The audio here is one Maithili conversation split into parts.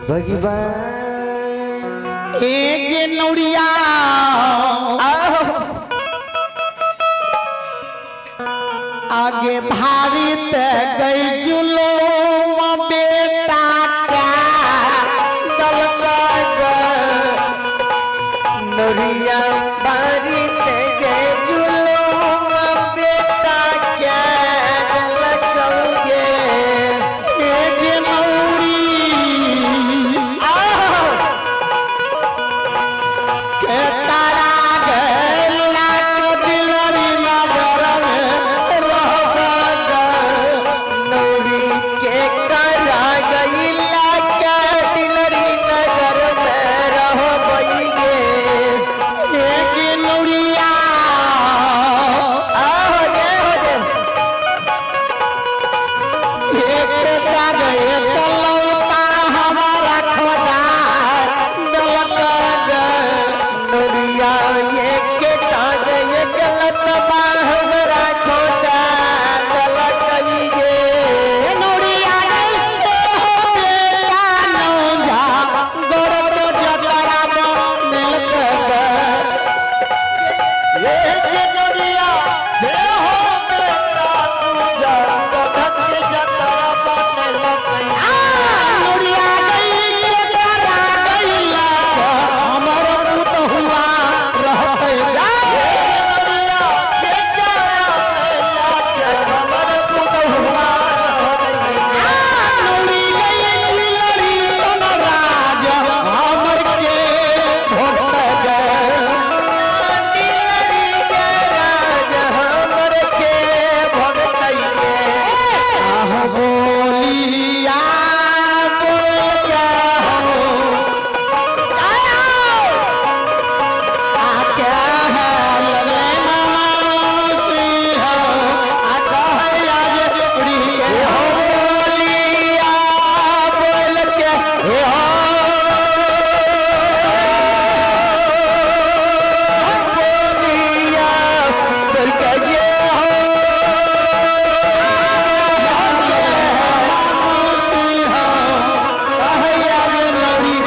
भगवान। एक नौड़िया आगे भारी ते गई जुलो बेटा क्या नौरिया बारी ते गए जुलो बेटा क्या गलकौगे। एक नौड़ी के तारा गैला दिलरी नगर में रहब। नौरी के करा गईला क्या दिलरी नगर में रहबैगे। एक नौड़िया आहो जय हो जय। एक दाग एक लौता हमारा खोदा दलक। नौरिया एक काग एक लतबा हमरा खोटा दलकैगे। नौड़िया से हो बेटा नौजा गौरव जतरा मिलक। एक नदिया से हो बेटा पूजा गधक जतरा बनल। नौड़िया गई के करा गईला हमर पुत हुआ रहते जा। नदिया के करा गैला के हमर पुतहुआ। नौड़ी गई लड़ी सोनराज हमर के भक्त गए। दिलरी के राज हमर के भगतैगे। आह बोलिया बोल के हो आ क्या है लगे मामा मौसी हो आ कहे आज प्रिय हो। बोलिया बोल के हे हो बोलिया बोल के जे हो मौसी हो कहे आज नौरी।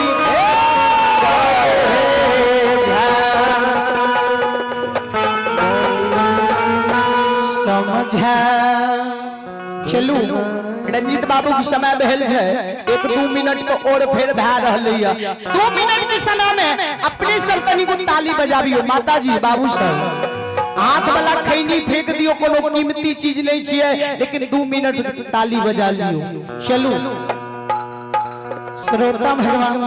समझा चलू रंजीत बाबू के समय भेल छै, 1-2 मिनट के और फेर भए रहलै है। 2 मिनट के समय में अपने सब तनिको ताली बजाबियो। माताजी बाबू सब हाथ वाला खैनी फेंक दियो, कोनो कीमती चीज नहीं छियै, लेकिन 2 मिनट ताली बजा लियो। चलू श्रोता भगवान,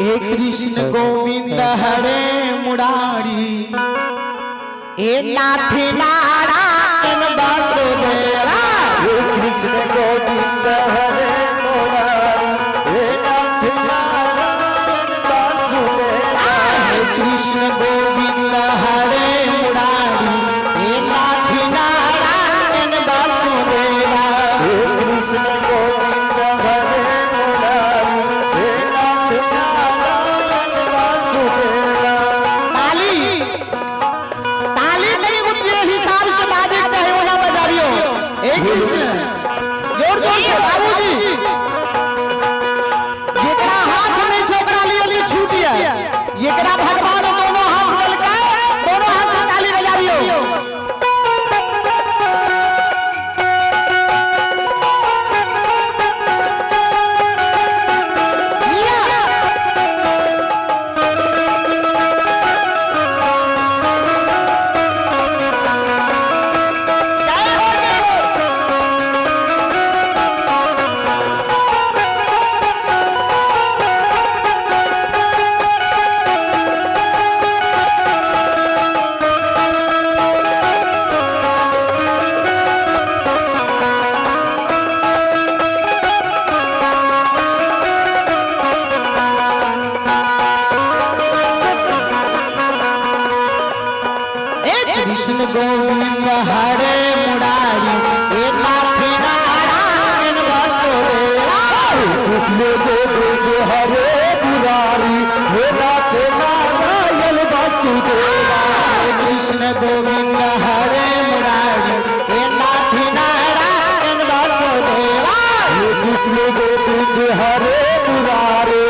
हे कृष्ण गोविंद हरे मुरारी, हे नाथ नारायण वासुदेवा। हे कृष्ण गोविंद हरे मुरारी, हे नाथ नारायण वासुदेवा। हे कृष्ण गोविंद हरे मुरारी, हे नाथ नारायण वासुदेवा। हे कृष्ण गोविंद हरे मुरारी, हे नाथ नारायण वासुदेवा। ताली ताली तनी जे हिसाब से बाजे चाहे ओना बजाबियो। हे कृष्ण जोर जोर से बाबूजी, जेकरा हाथ नहीं छै ओकरा लिए लिए छूट है, जेकरा भगवान दोनों हाथ देलकै दोनों हाथ से ताली बजाबियो। हे कृष्ण गोविंद हरे मुरारी, हे नाथ नारायण वासुदेवा। कृष्ण गोविंद हरे मुरारी, हे नाथ नारायण वासुदेवा। हे कृष्ण गोविंद हरे मुरारी, हे नाथ नारायण वासुदेवा। हे कृष्ण गोविंद गोविंद हरे मुरारे।